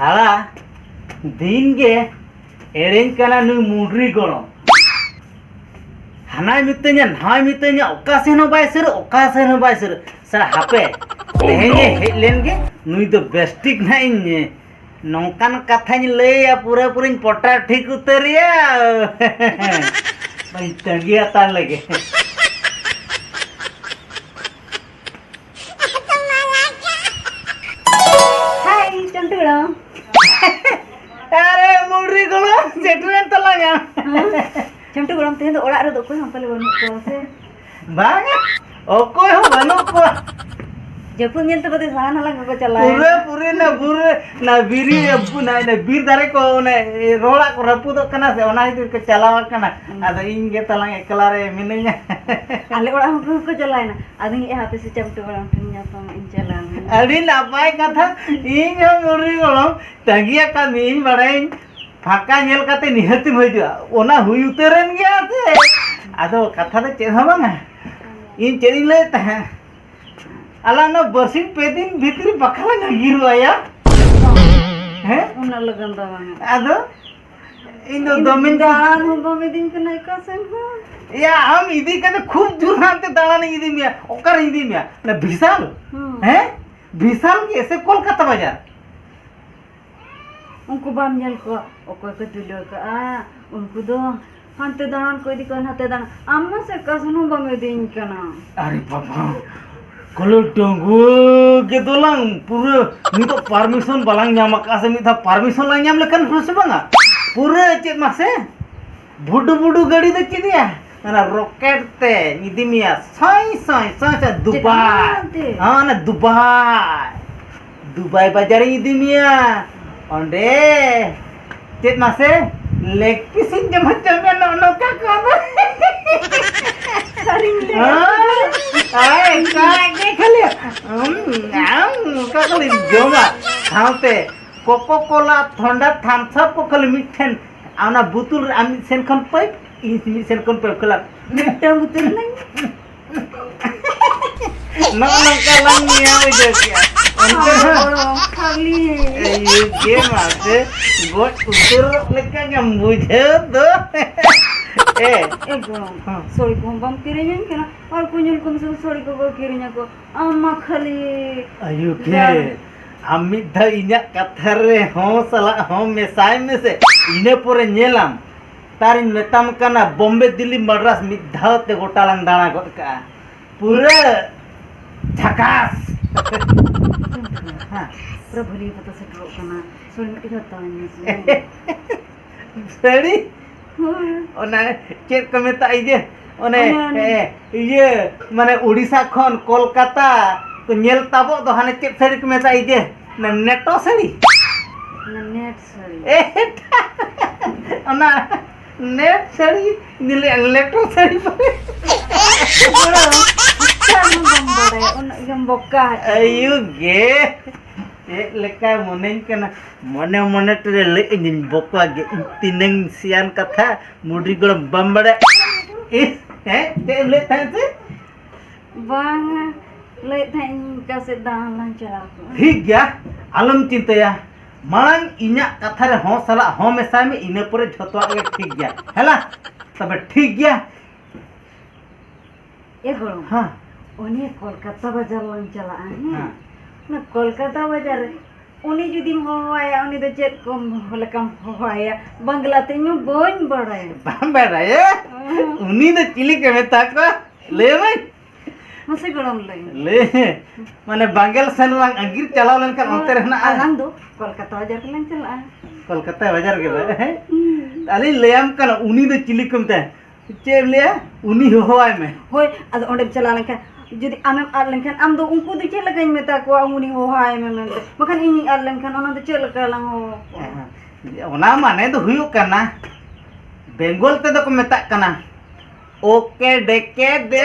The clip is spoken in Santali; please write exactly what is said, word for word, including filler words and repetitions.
ᱥᱟᱞᱟ ᱫᱤᱱ ᱜᱮ ᱮᱲᱮᱧ ᱠᱟᱱᱟ ᱱᱩᱭ ᱢᱩᱰᱨᱤ ᱜᱚᱲᱚᱢ᱾ ᱦᱟᱱᱟᱭ ᱢᱤᱛᱟᱹᱧᱟ, ᱱᱟᱣᱟᱭ ᱢᱤᱛᱟᱹᱧᱟ, ᱚᱠᱟ ᱥᱮᱱ ᱦᱚᱸ ᱵᱟᱭ ᱥᱟᱹᱨᱟᱹᱜ, ᱚᱠᱟ ᱥᱮᱱ ᱦᱚᱸ ᱵᱟᱭ ᱥᱟᱹᱨᱟᱹᱜ᱾ ᱥᱟᱞᱟ ᱦᱟᱯᱮ, ᱛᱮᱦᱮᱧ ᱮ ᱦᱮᱡ ᱞᱮᱱ ᱜᱮ, ᱱᱩᱭ ᱫᱚ ᱵᱮᱥ ᱴᱷᱤᱠ ᱱᱟᱦᱟᱜ ᱤᱧ ᱱᱚᱝᱠᱟᱱ ᱠᱟᱛᱷᱟᱧ ᱞᱟᱹᱭᱟ, ᱯᱩᱨᱟᱹ ᱯᱩᱨᱟᱹᱧ ᱯᱚᱴᱟ ᱴᱷᱤᱠ ᱩᱛᱟᱹᱨᱮᱭᱟ᱾ ᱵᱟᱹᱧ ᱛᱟᱺᱜᱤ ᱦᱟᱛᱟᱲ ᱞᱮᱜᱮ᱾ ᱦᱟᱭ, ᱪᱚᱱᱴᱩ ᱜᱚᱲᱚᱢ᱾ ᱟᱨᱮ, ᱢᱩᱰᱨᱤ ᱜᱚᱲᱚᱢ, ᱥᱮᱴᱮᱨᱮᱱ ᱛᱟᱞᱟᱝᱟ᱾ ᱦᱮᱸ? ᱪᱚᱱᱴᱩ ᱜᱚᱲᱚᱢ, ᱛᱮᱦᱮᱧ ᱫᱚ ᱚᱲᱟᱜ ᱨᱮᱫᱚ ᱚᱠᱚᱭ ᱦᱚᱸ ᱯᱟᱞᱮ ᱵᱟᱹᱱᱩᱜ ᱠᱚᱣᱟ ᱥᱮ? ᱵᱟᱝᱟ, ᱚᱠᱚᱭ ᱦᱚᱸ ᱵᱟᱹᱱᱩᱜ ᱠᱚᱣᱟ᱾ ᱡᱟᱹᱯᱩᱫ ᱧᱮᱞ ᱛᱮ ᱵᱟᱫᱮ ᱥᱟᱦᱟᱱ ᱦᱟᱞᱟᱝ ᱠᱚᱠᱚ ᱪᱟᱞᱟᱣ ᱯᱩᱨᱟᱹ, ᱮᱱᱟ᱾ ᱯᱩᱨᱟᱹ ᱱᱟ ᱵᱩᱨᱩ, ᱱᱟ, ᱱᱟ ᱵᱤᱨ ᱫᱟᱨᱮ ᱠᱚ, ᱚᱱᱮ ᱨᱚᱦᱚᱲᱟᱜ ᱠᱚ ᱨᱟᱹᱯᱩᱫᱚᱜ ᱠᱟᱱᱟ ᱥᱮ, ᱚᱱᱟ ᱠᱷᱟᱹᱛᱤᱨ ᱠᱚ ᱪᱟᱞᱟᱣ ᱟᱠᱟᱱᱟ᱾ ᱦᱩᱸ᱾ ᱟᱫᱚ ᱤᱧ ᱜᱮ ᱛᱟᱞᱟᱝ ᱮᱠᱞᱟ ᱨᱮ ᱢᱤᱱᱟᱹᱧᱟ᱾ ᱟᱞᱮ ᱚᱲᱟᱜ ᱦᱚᱸ ᱠᱚ ᱪᱟᱞᱟᱣ ᱮᱱᱟ᱾ ᱟᱫᱚᱧ ᱞᱟᱹᱭᱮᱫᱼᱟ, ᱦᱟᱯᱮ ᱥᱮ ᱪᱟᱢᱴᱩ ᱜᱚᱲᱚᱢ ᱴᱷᱮᱱ ᱧᱟᱯᱟᱢ ᱤᱧ ᱪᱟᱞᱟᱣ ᱞᱮᱱ ᱜᱮ᱾ ᱟᱹᱰᱤ ᱱᱟᱯᱟᱭ ᱠᱟᱛᱷᱟ᱾ ᱤᱧ ᱦᱚᱸ ᱢᱩᱰᱨᱤ ᱜᱚᱲᱚᱢ ᱛᱟᱺᱜᱤ ᱟᱠᱟᱫ ᱢᱤᱭᱟᱹᱧ, ᱵᱟᱲᱟᱭᱟᱹᱧ ᱯᱷᱟᱸᱠᱟ ᱧᱮᱞ ᱠᱟᱛᱮ ᱱᱤᱦᱟᱹᱛ ᱮᱢ ᱦᱤᱡᱩᱜᱼᱟ᱾ ᱚᱱᱟ ᱦᱩᱭ ᱩᱛᱟᱹᱨᱮᱱ ᱜᱮᱭᱟ ᱥᱮ᱾ ᱟᱫᱚ ᱠᱟᱛᱷᱟ ᱫᱚ ᱪᱮᱫ ᱦᱚᱸ ᱵᱟᱝᱟ᱾ ᱤᱧ ᱪᱮᱫ ᱤᱧ ᱞᱟᱹᱭᱮᱫ ᱛᱟᱦᱮᱸᱫ, ᱟᱞᱟᱝ ᱚᱱᱟ ᱵᱟᱨᱥᱤᱧ ᱯᱮ ᱫᱤᱱ ᱵᱷᱤᱛᱨᱤ ᱵᱟᱠᱷᱟᱱ ᱞᱟᱝ ᱟᱸᱜᱤᱨᱚᱜᱼᱟ ᱭᱟ᱾ ᱦᱮᱸ? ᱩᱱᱟᱹᱜ ᱞᱚᱜᱚᱱ ᱫᱚ ᱵᱟᱝᱟ᱾ ᱟᱫᱚ ᱤᱧ ᱫᱚ ᱤᱧ ᱫᱚᱢᱮᱧ ᱫᱟᱬᱟᱱ ᱦᱚᱸ ᱵᱟᱢ ᱤᱫᱤᱧ ᱠᱟᱱᱟ ᱚᱠᱟ ᱥᱮᱱ ᱦᱚᱸ᱾ ᱮᱭᱟ, ᱟᱢ ᱤᱫᱤ ᱠᱟᱛᱮ ᱠᱷᱩᱵ ᱡᱳᱨ ᱦᱟᱱᱛᱮ ᱫᱟᱬᱟᱱᱤᱧ ᱤᱫᱤ ᱢᱮᱭᱟ᱾ ᱚᱠᱟᱨᱮᱧ ᱤᱫᱤ ᱢᱮᱭᱟ? ᱚᱱᱟ ᱵᱤᱥᱟᱞ? ᱦᱩᱸ᱾ ᱦᱮᱸ? ᱵᱤᱥᱟᱞ ᱜᱮ ᱥᱮ ᱠᱳᱞᱠᱟᱛᱟ ᱵᱟᱡᱟᱨ? ᱩᱱᱠᱩ ᱵᱟᱢ ᱧᱮᱞ ᱠᱚᱣᱟ, ᱚᱠᱚᱭ ᱠᱚ ᱛᱩᱞᱟᱹᱣ ᱠᱟᱜᱼᱟ? ᱩᱱᱠᱩ ᱫᱚ ᱦᱟᱱᱛᱮ ᱫᱟᱬᱟᱱ ᱠᱚ ᱤᱫᱤ ᱠᱚᱣᱟ, ᱱᱟᱛᱮ ᱫᱟᱬᱟᱱ᱾ ᱟᱢ ᱢᱟ ᱥᱮ ᱚᱠᱟ ᱥᱮᱱ ᱦᱚᱸ ᱵᱟᱢ ᱤᱫᱤᱧ ᱠᱟᱱᱟ᱾ ᱟᱨᱮ ᱵᱟᱵᱟ, ᱠᱚᱞᱮ ᱰᱟᱺᱜᱩᱣᱟᱹ ᱜᱮ ᱫᱚᱞᱟᱝ ᱯᱩᱨᱟᱹ ᱱᱤᱛᱚᱜ permission ᱵᱟᱞᱟᱝ ᱧᱟᱢ ᱟᱠᱟᱫᱼᱟ ᱥᱮ, ᱢᱤᱫ ᱫᱷᱟᱣ permission ᱞᱟᱝ ᱧᱟᱢ ᱞᱮᱠᱷᱟᱱ ᱯᱩᱨᱟᱹ ᱥᱮ ᱵᱟᱝᱟ? ᱯᱩᱨᱟᱹ ᱪᱮᱫ ᱢᱟᱥᱮ? ᱵᱷᱩᱰᱩ ᱵᱷᱩᱰᱩ ᱜᱟᱹᱰᱤ ᱫᱚ ᱪᱮᱫ ᱭᱟ? ᱚᱱᱟ rocket ᱛᱮ ᱤᱫᱤ ᱢᱮᱭᱟ, ᱥᱟᱭ ᱥᱟᱭ ᱥᱟᱭ ᱥᱟᱭ ᱫᱩᱵᱟᱭ᱾ ᱪᱮᱛᱟᱱ ᱛᱮ? ᱦᱮᱸ, ᱚᱱᱟ ᱫᱩᱵᱟᱭ᱾ ᱫᱩᱵᱟᱭ ᱵᱟᱡᱟᱨᱤᱧ ᱤᱫᱤ ᱢᱮᱭᱟ᱾ ᱚᱸᱰᱮ ᱪᱮᱫ ᱢᱟᱥᱮ leg piece ᱤᱧ ᱡᱚᱢ ᱦᱚᱪᱚ ᱢᱮᱭᱟ, ᱱᱚᱜᱼᱚ ᱱᱚᱝᱠᱟ ᱠᱚ᱾ ᱥᱟᱹᱨᱤᱧ ᱞᱟᱹᱭ ᱦᱮᱸ? ᱟᱭ, ᱚᱱᱠᱟ ᱜᱮ ᱠᱷᱟᱹᱞᱤ, ᱩᱢ, ᱧᱟᱢ, ᱚᱱᱠᱟ ᱠᱷᱟᱹᱞᱤᱧ ᱡᱚᱢᱟ᱾ ᱥᱟᱶᱛᱮ Coca Cola, ᱛᱷᱚᱱᱰᱟ, Thums Up ᱠᱚ ᱠᱷᱟᱹᱞᱤ ᱢᱤᱫᱴᱷᱮᱱ, ᱟᱨ ᱚᱱᱟ ᱵᱳᱛᱚᱞ ᱨᱮ ᱟᱢ ᱢᱤᱫ ᱥᱮᱱ ᱠᱷᱚᱱ pipe, ᱤᱧ ᱢᱤᱫ ᱥᱮᱱ ᱠᱷᱚᱱ pipe ᱠᱷᱟᱹᱞᱤ᱾ ᱢᱤᱫᱴᱟᱝ ᱵᱳᱛᱚᱞ ᱨᱮᱱᱟᱜ ᱱᱚᱜᱼᱚ ᱱᱚᱝᱠᱟ ᱞᱟᱝ ᱧᱮᱞ ᱵᱩᱡᱷᱟᱹᱣ ᱠᱮᱜᱼᱟ᱾ ᱚᱱᱛᱮ ᱦᱚᱸ ᱠᱷᱟᱹᱞᱤ ᱮᱭ ᱜᱮ ᱢᱟᱥᱮ ᱜᱚᱡ ᱩᱛᱟᱹᱨᱚᱜ ᱞᱮᱠᱟ ᱜᱮᱢ ᱵᱩᱡᱷᱟᱹᱣ ᱫᱚ᱾ ᱮ᱾ ᱮ ᱜᱚᱲᱚᱢ, ᱦᱚᱸ᱾ ᱥᱟᱹᱲᱤ ᱠᱚᱦᱚᱸ ᱵᱟᱢ ᱠᱤᱨᱤᱧᱟᱹᱧ ᱠᱟᱱᱟ, ᱟᱨ ᱠᱚ ᱧᱮᱞ ᱠᱚᱢ ᱥᱮ ᱥᱟᱹᱲᱤ ᱠᱚᱠᱚ ᱠᱤᱨᱤᱧ ᱟᱠᱚ, ᱟᱢ ᱢᱟ ᱠᱷᱟᱹᱞᱤ ᱟᱭᱩ ᱜᱮ, ᱟᱢ ᱢᱤᱫ ᱫᱷᱟᱣ ᱤᱧᱟᱹᱜ ᱠᱟᱛᱷᱟ ᱨᱮ ᱦᱚᱸ ᱥᱟᱞᱟᱜ ᱦᱚᱸ ᱢᱮᱥᱟᱭ ᱢᱮᱥᱮ, ᱤᱱᱟᱹ ᱯᱚᱨᱮ ᱧᱮᱞᱟᱢ᱾ ᱛᱟᱨᱤᱧ ᱢᱮᱛᱟᱢ ᱠᱟᱱᱟ, ᱵᱚᱢᱵᱮ, ᱫᱤᱞᱞᱤ, ᱢᱟᱫᱽᱨᱟᱥ ᱢᱤᱫ ᱫᱷᱟᱣ ᱛᱮ ᱜᱚᱴᱟ ᱞᱟᱝ ᱫᱟᱬᱟ ᱜᱚᱫ ᱠᱟᱜᱼᱟ᱾ ᱯᱩᱨᱟᱹ ᱡᱷᱟᱠᱟᱥ᱾ ᱦᱮᱸ᱾ ᱯᱩᱨᱟᱹ ᱵᱷᱟᱹᱞᱤ ᱠᱟᱛᱷᱟ ᱥᱮᱴᱮᱨᱚᱜ ᱠᱟᱱᱟ᱾ ᱥᱩᱱ ᱢᱤᱫᱴᱤᱡ ᱦᱟᱛᱟᱣ ᱤᱧ ᱢᱮ᱾ ᱥᱟᱹᱲᱤ? ᱦᱳᱭ᱾ ᱚᱱᱟ ᱪᱮᱫ ᱠᱚ ᱢᱮᱛᱟᱜᱼᱟ, ᱤᱭᱟᱹ, ᱚᱱᱮ, ᱚᱱᱮ, ᱚᱱᱮ᱾ ᱮ, ᱤᱭᱟᱹ, ᱢᱟᱱᱮ ᱩᱲᱤᱥᱥᱟ ᱠᱷᱚᱱ ᱠᱳᱞᱠᱟᱛᱟ ᱠᱚ ᱧᱮᱞ ᱛᱟᱵᱚᱜ ᱫᱚ, ᱦᱟᱱᱮ ᱪᱮᱫ ᱥᱟᱹᱲᱤ ᱠᱚ ᱢᱮᱛᱟᱜᱼᱟ, ᱤᱭᱟᱹ, ᱚᱱᱟ ᱱᱮᱴᱚ ᱥᱟᱹᱲᱤ? ᱚᱱᱟ ᱱᱮᱴ ᱥᱟᱹᱲᱤ᱾ ᱮ, ᱚᱱᱟ ᱱᱮᱴ ᱥᱟᱹᱲᱤ, ᱤᱧ ᱞᱟᱹᱭᱟ ᱞᱮᱴᱚ ᱥᱟᱹᱲᱤ ᱯᱟᱞᱮ᱾ ᱵᱚᱲᱚ, ᱪᱮᱫ ᱦᱚᱸ ᱵᱟᱢ ᱵᱟᱲᱟᱭᱟ, ᱩᱱᱟᱹᱜ ᱜᱮᱢ ᱵᱚᱠᱟ ᱦᱚᱪᱚ᱾ ᱟᱭᱩ ᱜᱮ, ᱪᱮᱫ ᱞᱮᱠᱟ ᱢᱚᱱᱮᱧ ᱠᱟᱱᱟ, ᱢᱚᱱᱮ ᱢᱚᱱᱮ ᱛᱮᱞᱮ ᱞᱟᱹᱭ ᱤᱧ ᱵᱚᱠᱟ ᱜᱮ, ᱤᱧ ᱛᱤᱱᱟᱹᱝ ᱥᱮᱭᱟᱱ ᱠᱟᱛᱷᱟ, ᱢᱩᱰᱤ ᱜᱚᱲᱚᱢ ᱵᱟᱢ ᱵᱟᱲᱟᱭᱟ᱾ ᱤᱥ, ᱦᱮᱸ, ᱪᱮᱫ ᱮᱢ ᱞᱟᱹᱭᱮᱫ ᱛᱟᱦᱮᱸᱫ ᱥᱮ? ᱵᱟᱝᱟ, ᱞᱟᱹᱭᱮᱫ ᱛᱟᱦᱮᱸᱫ ᱤᱧ ᱚᱠᱟ ᱥᱮᱫ ᱫᱟᱬᱟᱱ ᱞᱟᱝ ᱪᱟᱞᱟᱣ ᱠᱚᱜᱼᱟ᱾ ᱴᱷᱤᱠ ᱜᱮᱭᱟ, ᱟᱞᱚᱢ ᱪᱤᱱᱛᱟᱹᱭᱟ᱾ ᱢᱟᱲᱟᱝ ᱤᱧᱟᱹᱜ ᱠᱟᱛᱷᱟ ᱨᱮ ᱦᱚᱸ ᱥᱟᱞᱟᱜ ᱦᱚᱸ ᱢᱮᱥᱟᱭ ᱢᱮ, ᱤᱱᱟᱹ ᱯᱚᱨᱮ ᱡᱷᱚᱛᱚᱣᱟᱜ ᱜᱮ ᱴᱷᱤᱠ ᱜᱮᱭᱟ᱾ ᱦᱮᱞᱟ, ᱛᱚᱵᱮ ᱴᱷᱤᱠ ᱜᱮᱭᱟ᱾ ᱮ ᱜᱚᱲᱚᱢ, ᱦᱮᱸ᱾ ᱩᱱᱤ ᱠᱳᱞᱠᱟᱛᱟ ᱵᱟᱡᱟᱨ ᱞᱟᱝ ᱪᱟᱞᱟᱜᱼᱟ, ᱦᱮᱸ? ᱦᱮᱸ᱾ ᱚᱱᱟ ᱠᱳᱞᱠᱟᱛᱟ ᱵᱟᱡᱟᱨ ᱨᱮ ᱩᱱᱤ ᱡᱩᱫᱤᱢ ᱦᱚᱦᱚᱣᱟᱭᱟ, ᱩᱱᱤ ᱫᱚ ᱪᱮᱫ ᱠᱚ ᱞᱮᱠᱟᱢ ᱦᱚᱦᱚᱣᱟᱭᱟ? ᱵᱟᱝᱞᱟ ᱛᱮ ᱤᱧ ᱢᱟ ᱵᱟᱹᱧ ᱵᱟᱲᱟᱭᱟ᱾ ᱵᱟᱢ ᱵᱟᱲᱟᱭᱟ? ᱦᱮᱸ᱾ ᱩᱱᱤ ᱫᱚ ᱪᱤᱞᱤ ᱠᱚ ᱢᱮᱛᱟ ᱠᱚᱣᱟ? ᱞᱟᱹᱭ ᱢᱮ᱾ ᱢᱟᱥᱮ ᱜᱚᱲᱚᱢ ᱞᱟᱹᱭ ᱢᱮ᱾ ᱞᱟᱹᱭ, ᱢᱟᱱᱮ ᱵᱟᱝᱜᱟᱞ ᱥᱮᱱ ᱞᱟᱝ ᱟᱸᱜᱤᱨ ᱪᱟᱞᱟᱣ ᱞᱮᱱᱠᱷᱟᱱ ᱚᱱᱛᱮ ᱨᱮ ᱦᱮᱱᱟᱜᱼᱟ᱾ ᱟᱞᱟᱝ ᱫᱚ ᱠᱳᱞᱠᱟᱛᱟ ᱵᱟᱡᱟᱨ ᱜᱮᱞᱟᱝ ᱪᱟᱞᱟᱜᱼᱟ᱾ ᱠᱳᱞᱠᱟᱛᱟ ᱵᱟᱡᱟᱨ ᱜᱮ ᱵᱟᱝ? ᱦᱩᱸ᱾ ᱟᱹᱞᱤᱧ ᱞᱟᱹᱭᱟᱢ ᱠᱟᱱᱟ, ᱩᱱᱤ ᱫᱚ ᱪᱤᱞᱤ ᱠᱚ ᱢᱮᱛᱟᱭᱟ? ᱪᱮᱫ ᱮᱢ ᱞᱟᱹᱭᱟ? ᱩᱱᱤ ᱦᱚᱦᱚᱣᱟᱭ ᱢᱮ᱾ ᱦᱳᱭ, ᱟᱫᱚ ᱚᱸᱰᱮᱢ ᱪᱟᱞᱟᱣ ᱞᱮᱱᱠᱷᱟᱱ, ᱡᱩᱫᱤ ᱟᱢᱮᱢ ᱟᱫ ᱞᱮᱱᱠᱷᱟᱱ, ᱟᱢ ᱫᱚ ᱩᱱᱠᱩ ᱫᱚ ᱪᱮᱫ ᱞᱮᱠᱟᱧ ᱢᱮᱛᱟ ᱠᱚᱣᱟ, ᱩᱱᱤ ᱦᱚᱦᱚᱣᱟᱭ ᱢᱮ ᱢᱮᱱᱛᱮ? ᱵᱟᱠᱷᱟᱱ ᱤᱧᱤᱧ ᱟᱫ ᱞᱮᱱᱠᱷᱟᱱ, ᱚᱱᱟ ᱫᱚ ᱪᱮᱫ ᱞᱮᱠᱟ ᱞᱟᱝ ᱦᱚᱦᱚ ᱠᱚᱣᱟ? ᱦᱮᱸ, ᱚᱱᱟ ᱢᱟᱱᱮ ᱫᱚ ᱦᱩᱭᱩᱜ ᱠᱟᱱᱟ, ᱵᱮᱝᱜᱚᱞ ᱛᱮᱫᱚ ᱠᱚ ᱢᱮᱛᱟᱜ ᱠᱟᱱᱟ ᱳᱠᱮ ᱰᱮᱠᱮ ᱫᱮ᱾